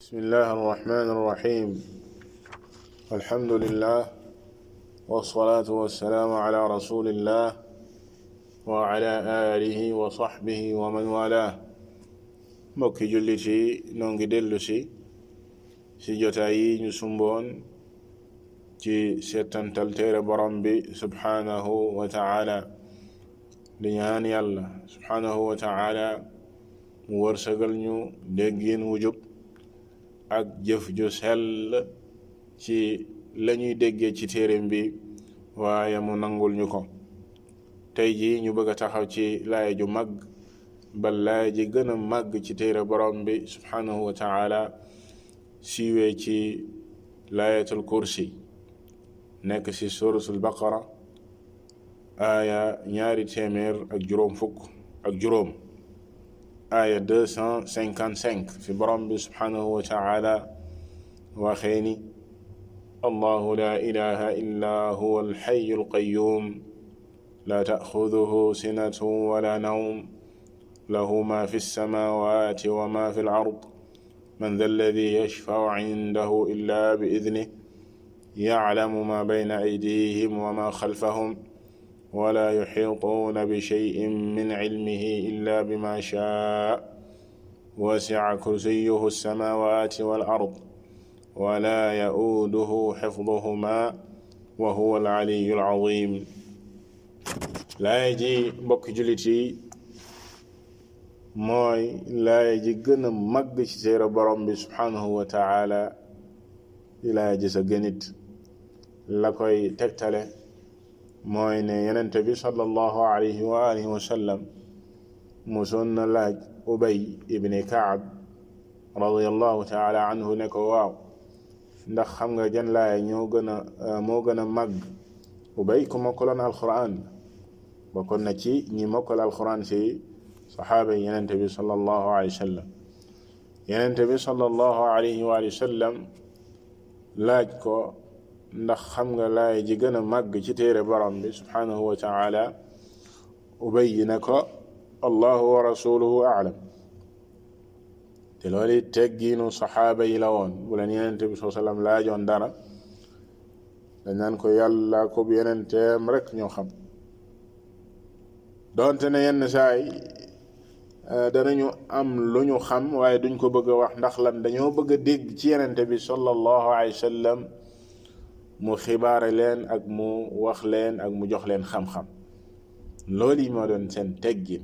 بسم الله الرحمن الرحيم. الحمد لله والصلاة والسلام على رسول الله وعلى آله وصحبه ومن والاه. mbokki jullit yi noo ngi dellu si jotaay yi ñu sumboon ci settantal téere borom bi subhanahu wa ta'ala di ñaan yàlla subhanahu wa ta'ala mu wërsëgal ñu déggin wu jub ak jëf ju sell ci lañuy déggee ci téereem bi waaye mu nangul ñu ko. tey ji ñu bëgg a taxaw ci laaya ju mag bal laaya ji gën a màgg ci téere borom bi subhanahu wa ta'ala siiwee ci laayatul kursi nekk ci suratul baqara aaya ñaari téeméer ak juróom fukk ak juróom aaya 255 fi borom bi subhanahu wa ta'ala waxee ni allahu la ilaha illa huwa alxayu alqayyum la ta'xuduhu sinatun wala nawm lahu ma fi alsamawati wa ma fi alard man dha alladi yashfau indahu illa biidnih ya'lamu ma bayna aydihim wa ma khalfahum ولا يحيطون بشيء من علمه إلا بما شاء وسع كرسيه السماوات والأرض ولا يؤوده حفظهما وهو العلي العظيم. لا يجي mbokk jullit yi mooy laaya ji gën a màgg ci téere borom bi subhanahu wa ta'ala di laaya ji sa gënit la koy tegtale mooy ne yenente bi sallallahu alayhi wa alihi wa sallam musoon na laaj ubay ibni kaab radiyallahu taala anhu ne ko waaw ndax xam nga jan laaya moo gën a màgg. ubay ku mokkaloon alquran bokkoon na ci ñi mokkal alquran si saxaaba yi yenente bi sallallahu alayhi wa sallam. yenente bi sallallahu alayhi wa sallam laaj ko ndax xam nga laay ji gën a màgg ci téere borom bi subhanahu wa ta'ala. ubay ne ko allahu wa rasuluhu a'lam. te loolu teggiinu saxaaba yi la woon bu leen yenente bi sallallahu alayhi wa sallam laajoon dara dañ naan ko yàlla ko bu yenenteem rek ñoo xam. doonte ne yenn saay danañu am lu ñu xam waaye duñ ko bëgg a wax ndax lan dañoo bëgg a dégg ci yenente bi sallallahu alayhi wa sallam mu xibaare leen ak mu wax leen ak mu jox leen xam-xam. loolu yi moo doon seen teggin.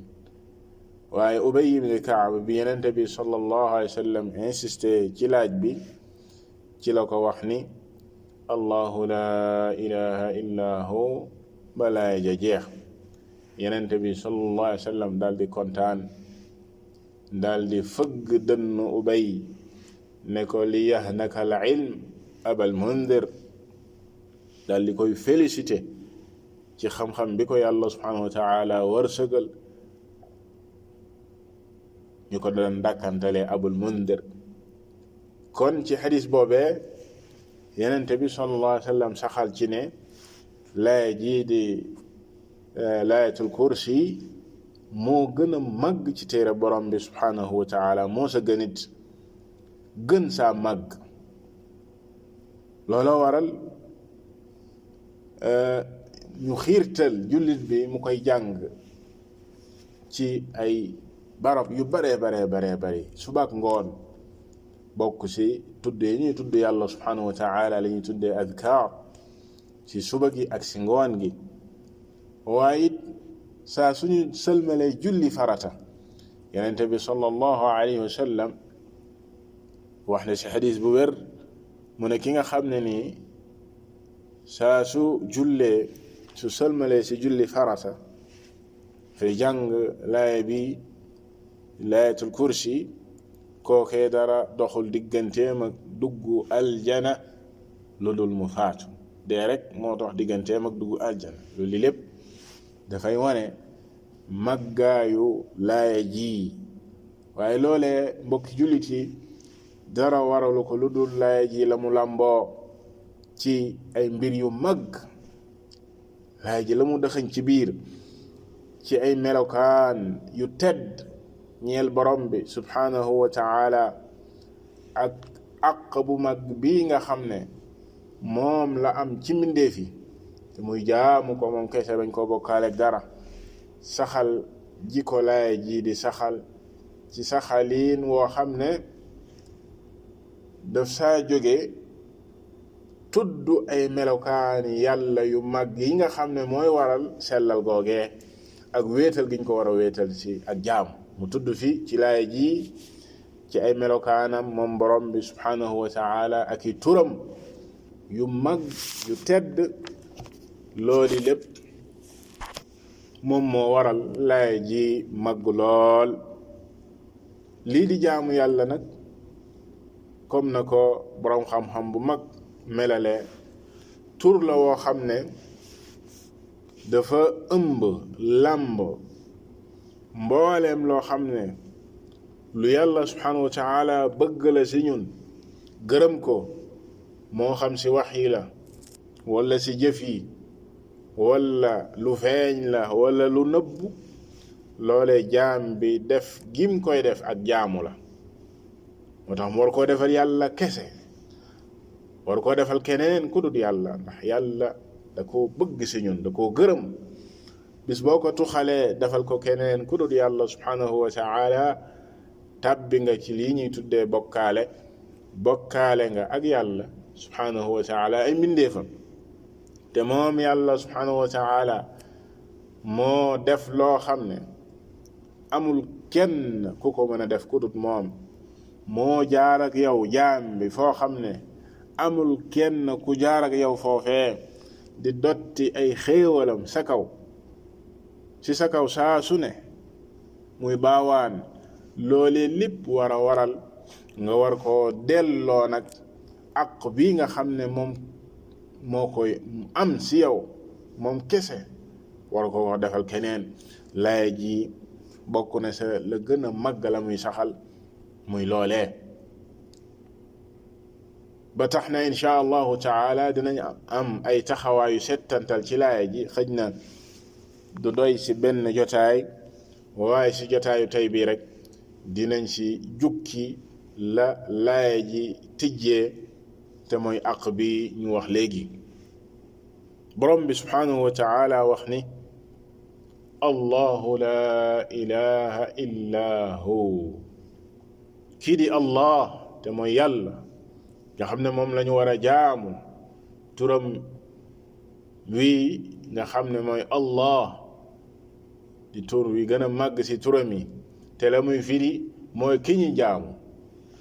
waaye ubay ibn kaab bi yenente bi sallallahu alayhi wa sallam insisté ci laaj bi ci la ko wax ni allahu la ilaha illa hu balaay ja jeex. yenente bi sallallahu alayhi wa sallam daal di kontaan daal di fëgg dënn ubay ne ko li yahnaka al ilm abal mundir. daal di koy félicité ci xam-xam bi ko yàlla subhanahu wa ta'ala wërsëgal ñu ko doon dàkkantale abul mundir. kon ci xadis boobee yenente bi sallallahu alayhi wa sallam saxal ci ne laaya jii di laayatul kursi moo gën a màgg ci téere borom bi subhanahu wa ta'ala moo sa gënit gën saa màgg. looloo waral ñu xiirtal jullit bi mu koy jàng ci ay barab yu bare subaak ngoon. bokk ci tuddee ñuy tudd yàlla subhanahu wa ta'ala la ñuy tuddee adkaar ci suba gi ak ci ngoon gi. waaye it saa suñu sëlmalee julli farata yenente bi sallallahu alayhi wa sallam wax ne ci xadis bu wér mu ne ki nga xam ne nii saa su jullee su sëlmalee ci julli farata fi jàng laaya bi laayatul kursi kookee dara doxul digganteem ak dugg aljana lu dul mu faatu. dee rek moo dox digganteem ak dugg aljana. loolu lépp dafay wane màggaayu laaya ji. waaye loolee mbokki jullit yi dara waralu ko lu dul laaya ji la mu làmboo ci ay mbir yu mag. laaya ji la mu dëxëñ ci biir ci ay melokaan yu tedd ñeel borom bi subhanahu wa ta'ala ak àq bu mag bii nga xam ne moom la am ci mbindeef yi te muy jaamu ko moom kese bañ koo bokkaale dara saxal ji ko laay ji di saxal ci saxaliin woo xam ne daf saa jóge tudd ay melokaani yàlla yu mag yi nga xam ne mooy waral sellal googee ak wéetal giñ ko war a wéetal ci ak jaamu mu tudd fi ci laay ji ci ay melokaanam moom borom bi subhanahu wa ta'ala ak i turam yu mag yu tedd looli lépp moom moo waral laay ji mag lool lii di jaamu yàlla nag comme na ko borom xam-xam bu mag melale tur la woo xam ne dafa ëmb làmb mbooleem loo xam ne lu yàlla subhanahu wa ta'ala bëgg la ci ñun gërëm ko moo xam ci wax yi la wala ci jëf yi wala lu feeñ la wala lu nëbbu loole jaam bi def gim koy def ak jaamu la moo tax mu war koo defal yàlla kese war koo defal keneen ku dul yàlla ndax yàlla da koo bëgg ci ñun da koo gërëm bis boo ko tuxalee defal ko keneen ku dul yàlla subhanahu wa ta'ala tàbbi nga ci lii ñuy tuddee bokkaale nga ak yàlla subhanahu wa ta'ala ay mbindeefam te moom yàlla subhanahu wa ta'ala moo def loo xam ne amul kenn ku ko mën a def ku dul moom moo jaar ak yow jaam bi foo xam ne amul kenn ku jaar ak yow foofee di dotti ay xéewalam sa kaw ci sa kaw saa su ne muy baawaan loolee lépp war a waral nga war koo delloo nag àq bii nga xam ne moom moo koy am ci yow moom kese war ko wax defal keneen laay ji bokk na sa la gën a màgg la muy saxal muy loolee ba tax na insha allahu taala dinañ am ay taxawaayu settantal ci laay ji xëj na du doy ci benn jotaay waaye ci jotaayu tey bii rek dinañ ci jukki la laay ji tijjee te mooy àq bi ñu wax léegi borom bi subhanahu wa ta'ala wax ni allahu la ilaha illa hu kii di allah te mooy yàlla nga xam ne moom lañu war a jaamu turam wii nga xam ne mooy allah di tur wi gën a màgg ci turam yi te la muy firi mooy ki ñi jaamu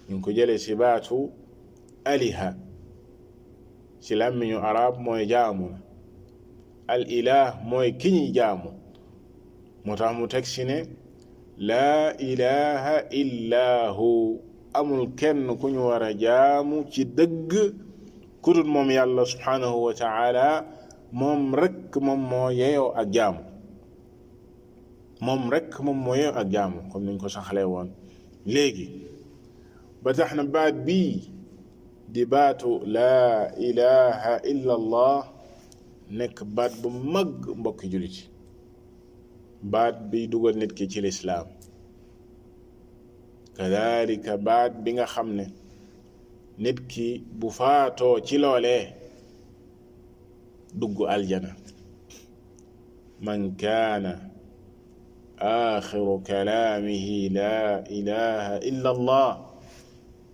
ñu ngi ko jëlee ci baatu aliha ci làmmiñu arab mooy jaamu al ilah mooy ki ñi jaamu moo tax mu teg ci ne laa ilaha illa hu amul kenn ku ñu war a jaamu ci dëgg ku dul moom yàlla subhanahu wa ta'ala moom rekk moom moo yeyoo ak jaamu moom rekk moom moo yeyoo ak jaamu comme niñ ko saxalee woon léegi ba tax na baat bii di baatu laa ilaha illa allah nekk baat bu mag mbokki jullit baat bi dugal nit ki ci lislaam kadalika baat bi nga xam ne nit ki bu faatoo ci loolee dugg aljana man kaana axiru kalaamihi laa ilaha illa allah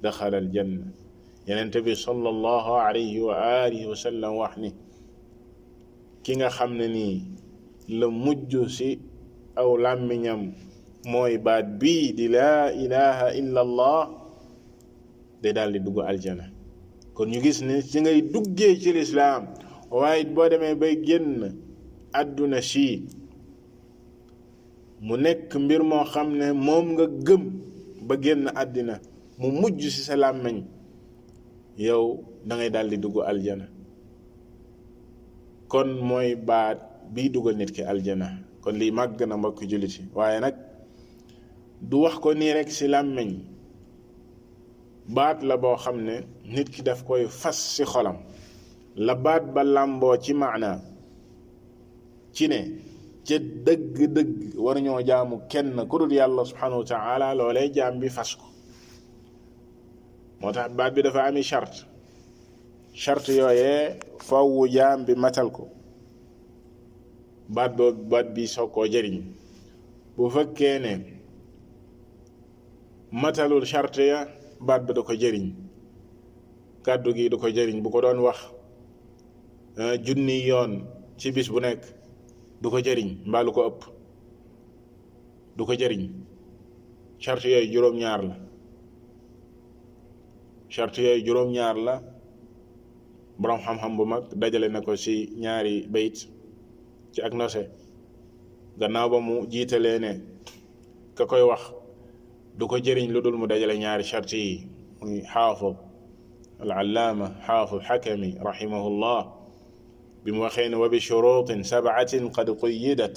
daxala aljanna yenente bi sallallahu alayhi wa alihi wa sallam wax ni ki nga xam ne nii la mujj ci aw làmmiñam mooy baat bii di laa ilaha illa allah day daal di dugg aljana kon ñu gis ne ci ngay duggee ci lislaam waaye boo demee bay génn àdduna si mu nekk mbir moo xam ne moom nga gëm ba génn àddina mu mujj ci sa làmmiñ yow da ngay daal di dugg aljana kon mooy baat bii dugal nit ki aljana kon lii màgg na mbokki jullit yi waaye nag du wax ko nii rek ci làmmiñ baat la boo xam ne nit ki daf koy fas ci xolam la baat ba làmboo ci maana ci ne ca dëgg-dëgg war ñoo jaamu kenn ku dul yàlla subhanahu wa ta'ala loolee jaam bi fas ko moo tax baat bi dafa ami charte yooyee fawwu jaam bi matal ko baat bi soog koo jëriñ. bu fekkee ne matalul charte ya baat bi da ko jëriñ, kàddu gi du ko jëriñ. bu ko doon wax junni yoon ci bis bu nekk du ko jëriñ, mbaa lu ko ëpp du ko jëriñ. charte yooyu juróom-ñaar la, charte yooyu juróom-ñaar la. boroom xam-xam bu mag dajale na ko ci ñaari bayt ci ak nose, gannaaw ba mu jiitalee ne ka koy wax du ko jëriñ lu dul mu dajale ñaari charte yi. muy xaafid al-allaama xaafid xakami rahimahullah bi mu waxee ne wa bi shuruutin sab'atin qad quyyidat,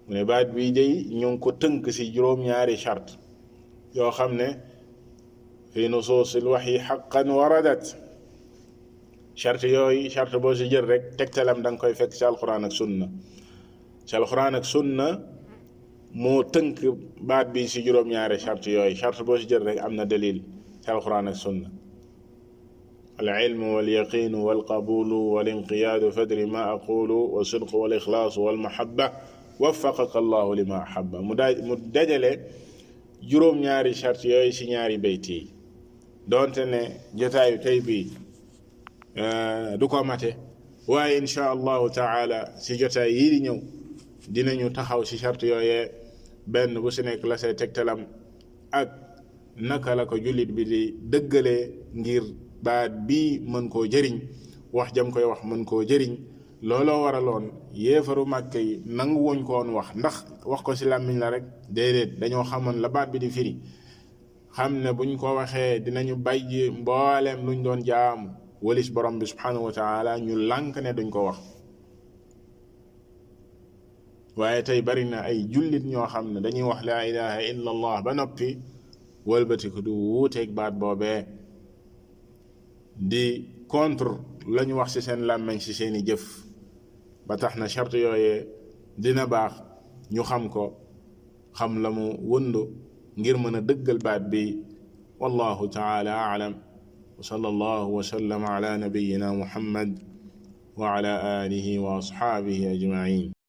mu ne baat bii day ñu ngi ko tënk ci juróom-ñaari charte yoo xam ne fi nusuusil waxyi haqqan waradat. charte yooyu charte boo ci jël rek tegtalam da nga koy fekk ci alquran ak sunna. ci alquran ak sunna moo tënk baat bi ci juróom-ñaari charte yooyu. charte boo ci jël rek am na dalil ci alquran ak sunna. al ilmu wal yaqinu wal qabulu wal inqiyaadu fadri ma aqulu wa sidqu wal ixlaasu wal mahabba waffaqaka allahu lima ahabba. mu dajale juróom-ñaari charte yooyu ci ñaari bayt yi. doonte ne jotaayu tey bii du ko mate, waaye insha allahu taala ci jotaay yii di ñëw dinañu taxaw ci charte yooyee benn bu ci nekk la say tegtalam ak naka la ko jullit bi di dëggalee ngir baat bii mën koo jëriñ, wax jam koy wax mën koo jëriñ. looloo waraloon yéefaru Màkka yi nangu woñ ko woon wax, ndax wax ko ci làmmiñ la rek déedéet, dañoo xamoon la baat bi di firi, xam ne buñ ko waxee dinañu bàyyi mbooleem luñ doon jaamu walis borom bi subhanahu wa taala, ñu lànk ne duñ ko wax. waaye tey bari na ay jullit ñoo xam ne dañuy wax laa ilaha illa allah ba noppi wëlbatiku du wuuteeg baat boobee di contre lañu wax ci seen làmmeñ ci seeni jëf. ba tax na charte yooyee dina baax ñu xam ko, xam la mu wëndu ngir mën a dëggal baat bi. wallahu taala aalam wa sallallahu wa sallama ala nabiyyina muhammad wa ala alihi wa ashabihi ajma'in.